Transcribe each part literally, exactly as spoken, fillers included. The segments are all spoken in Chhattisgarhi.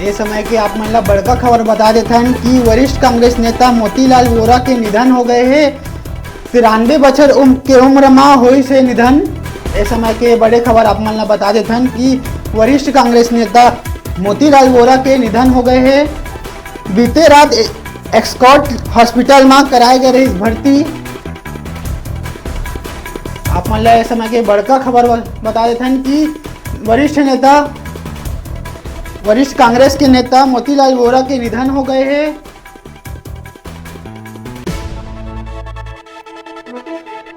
ए समय के आप मन ला बड़का खबर बता देथन कि वरिष्ठ कांग्रेस नेता मोतीलाल वोरा के निधन हो गए हे। तिरानबे बछर उम-, के उम्र मा होइस हे निधन। ए समय के बड़े खबर आप मन ला बता देथन कि वरिष्ठ कांग्रेस नेता मोतीलाल वोरा के निधन हो गए हे। बीते रात ए-, एस्कॉट हॉस्पिटल मा कराए गए रहिस भर्ती। आप मन ला ए समय के बड़का खबर ब-, बता देथन कि वरिष्ठ नेता, वरिष्ठ कांग्रेस के नेता मोतीलाल वोरा के निधन हो गए हे।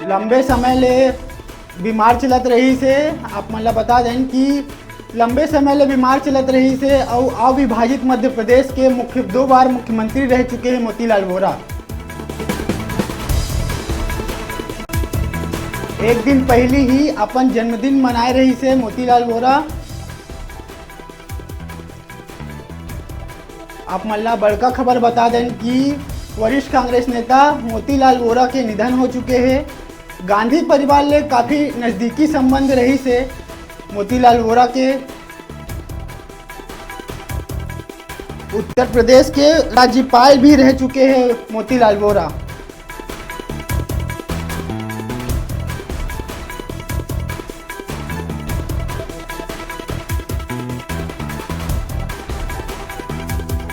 लंबे समय ले बीमार चलत रहिस हे। आप मन ला बता देन कि लंबे समय ले बीमार चलत रहिस हे अउ अविभाजित मध्य प्रदेश के मुख्य, दो बार मुख्यमंत्री रह चुके हे मोतीलाल वोरा। एक दिन पहिली ही अपन जन्मदिन मनाए रहिस हे मोतीलाल वोरा। आप मन ला बड़का खबर बता देन कि वरिष्ठ कांग्रेस नेता मोतीलाल वोरा के निधन हो चुके हे। गांधी परिवार ले काफी नजदीकी संबंध रहिस हे मोतीलाल वोरा के। उत्तर प्रदेश के राज्यपाल भी रह चुके हे मोतीलाल वोरा।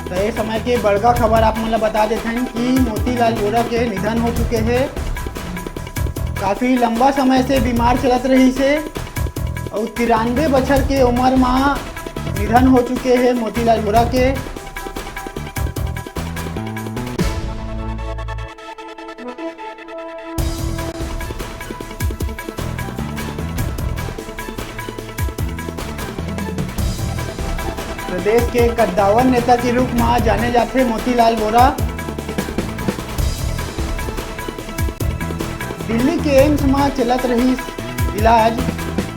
तो ये समय के बड़का खबर आप मन ला बता देथन कि मोतीलाल वोरा के निधन हो चुके हे। काफी लंबा समय से बीमार चलत रहिस हे अउ तिरानबे बछर के उम्र मा निधन हो चुके हे मोतीलाल वोरा के। प्रदेश के कद्दावर नेता के रूप म जाने जाथे मोतीलाल वोरा। दिल्ली के एम्स म चलत रहिस इलाज।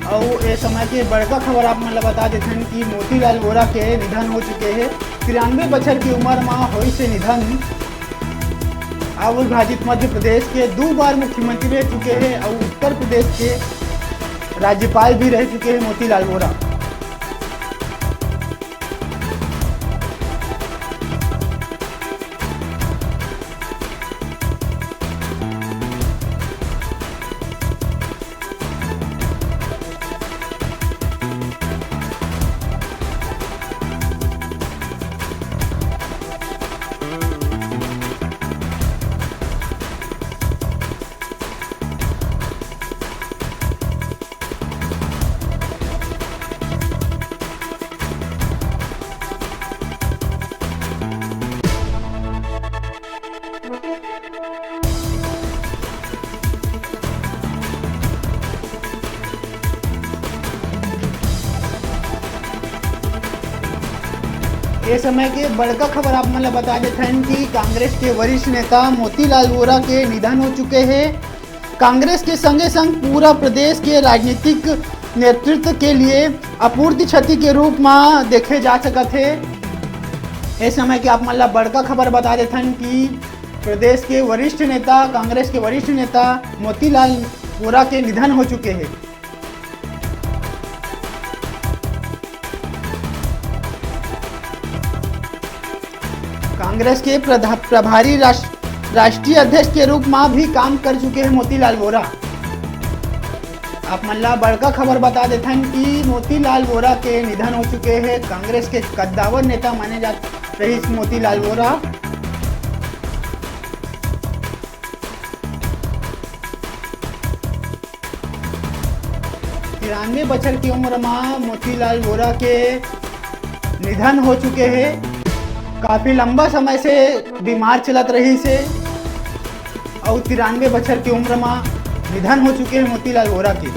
अउ ए समय के बड़का खबर आप मन ल बता देथन कि मोतीलाल वोरा के निधन हो चुके हे। तिरानबे बछर की उम्र म होइस हे निधन। अविभाजित मध्य प्रदेश के दो बार मुख्यमंत्री रह चुके हे अउ उत्तर प्रदेश के राज्यपाल भी रह चुके हे मोतीलाल वोरा। ये समय के बड़का खबर आप मन ल बता देथन कि कांग्रेस के वरिष्ठ नेता मोतीलाल वोरा के निधन हो चुके हे। कांग्रेस के संगे संग पूरा प्रदेश के राजनीतिक नेतृत्व के लिए अपूर्ति क्षति के रूप म देखे जा सकत हे। ए समय के आप मन ल बड़का खबर बता देथन कि प्रदेश के वरिष्ठ नेता, कांग्रेस के वरिष्ठ नेता मोतीलाल वोरा के निधन हो चुके हे। कांग्रेस के प्रधा-, प्रभारी राष्ट्र-, राष्ट्रीय अध्यक्ष के रूप म भी काम कर चुके हे मोतीलाल वोरा। आप मन ला बड़का खबर बता देथन कि मोतीलाल वोरा के निधन हो चुके हे। कांग्रेस के कद्दावर नेता माने जात रहिस मोतीलाल वोरा। तिरानबे बछर की उम्र म मोतीलाल वोरा के निधन हो चुके हे। काफी लंबा समय से बीमार चलत रहिस हे अउ तिरानबे बछर की उम्र म निधन हो चुके हे मोतीलाल वोरा के।